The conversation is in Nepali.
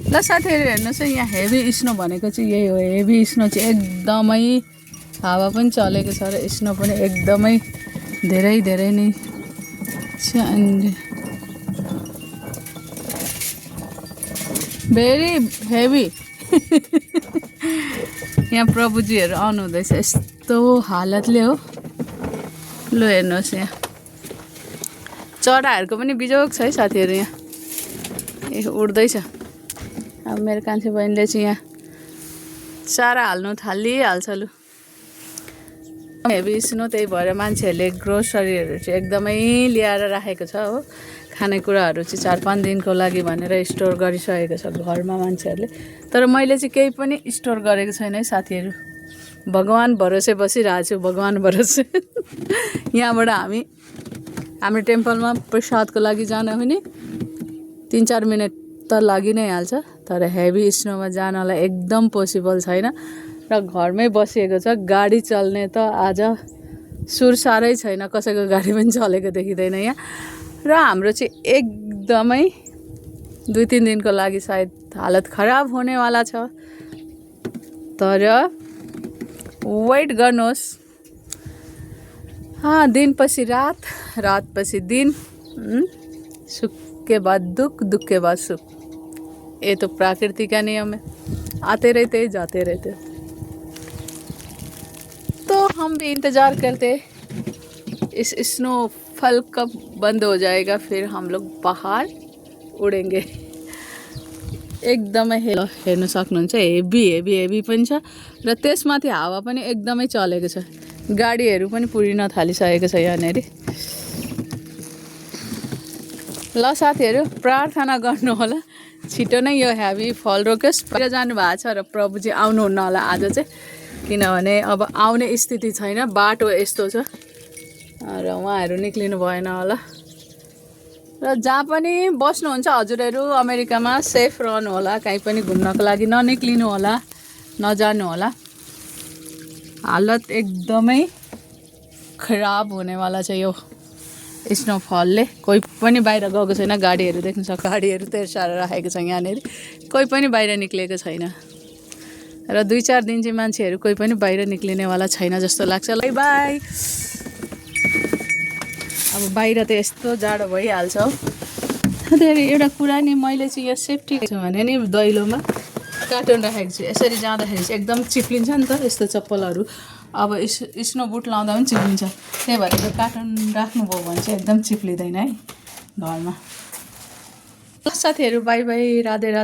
ल साथीहरु हेर्नुस् है, यहाँ हेभी स्नो भनेको चाहिँ यही हो। हेभी स्नो चाहिँ एकदमै हावा पनि चलेको छ र स्नो पनि एकदमै धेरै नै छ। अनि भेरी हेभी यहाँ प्रभुजीहरू आउनु हुँदैछ। यस्तो हालतले हो। ल हेर्नुहोस् यहाँ चराहरूको पनि बिजोग छ है साथीहरू। यहाँ उड्दैछ। अब मेरो कान्छे बहिनीले चाहिँ यहाँ चारा हाल्नु थालिहाल्छ। लु हेभी स्नो, त्यही भएर मान्छेहरूले ग्रोसरीहरू चाहिँ एकदमै ल्याएर राखेको छ हो। खानेकुराहरू चाहिँ 4-5 दिनको लागि भनेर स्टोर गरिसकेको छ घरमा मान्छेहरूले। तर मैले चाहिँ केही पनि स्टोर गरेको छैन है साथीहरू। भगवान भरोसे बसिरहेको छु, भगवान भरोसे। यहाँबाट हाम्रो टेम्पलमा प्रसादको लागि जान पनि 3-4 मिनट त लागि नै हाल्छ। तर हेभी स्नोमा जानलाई एकदम पोसिबल छैन र घरमै बसिएको छ। गाडी चल्ने त आज सुर सारै छैन, कसैको गाडी पनि चलेको देखिँदैन यहाँ। र हाम्रो चाहिँ एकदमै 2-3 दिनको लागि सायद हालत खराब हुनेवाला छ। तर वेट गर्नुहोस्। दिनपछि रात, रातपछि दिन, सुख के बाद दुख, दुख के बाद सुख। ये तो प्रकृति का नियम है, आते रहते जाते रहते। तो हम भी इंतज़ार करते इस स्नोफॉल कब बंद हो जाएगा, फिर हम लोग बाहर उडेंगे। एकदमै हेर्नु सक्नुहुन्छ हेभी पनि छ र त्यसमाथि हावा पनि एकदमै चलेको छ। गाडीहरू पनि पुरिन थालिसकेको छ यहाँनेर। ल साथीहरू प्रार्थना गर्नु होला छिटो नै यो हेभी फल रोकोस्। बाहिर जानु भएको छ र प्रभुजी आउनुहुन्न होला आज चाहिँ, किनभने अब आउने स्थिति छैन, बाटो यस्तो छ र उहाँहरू निक्लिनु भएन होला। र जहाँ पनि बस्नुहुन्छ हजुरहरू अमेरिकामा सेफ रहनु होला। कहीँ पनि घुम्नको लागि ननिक्लिनु होला, नजानु होला। हालत एकदमै खराब हुनेवाला छ यो स्नोफलले। कोही पनि बाहिर गएको छैन। गाडीहरू देख्नु सक्छ, गाडीहरू तेर्साएर राखेको छ यहाँनिर। कोही पनि बाहिर निक्लेको छैन र 2-4 दिन चाहिँ मान्छेहरू कोही पनि बाहिर निक्लिनेवाला छैन जस्तो लाग्छ। ल बाई। अब बाहिर त यस्तो जाडो भइहाल्छ हौ। त्यही एउटा कुरा नि, मैले चाहिँ यो सेफ्टी छ भने नि दैलोमा कार्टुन राखेको छु। यसरी जाँदाखेरि चाहिँ एकदम चिप्लिन्छ नि त यस्तो चप्पलहरू। अब स्नो बुट लाउँदा पनि चिप्लिन्छ। त्यही भएर त्यो कार्टुन राख्नुभयो भने चाहिँ एकदम चिप्लिँदैन है घरमा। साथीहरू बाई बाई, राधे राधे।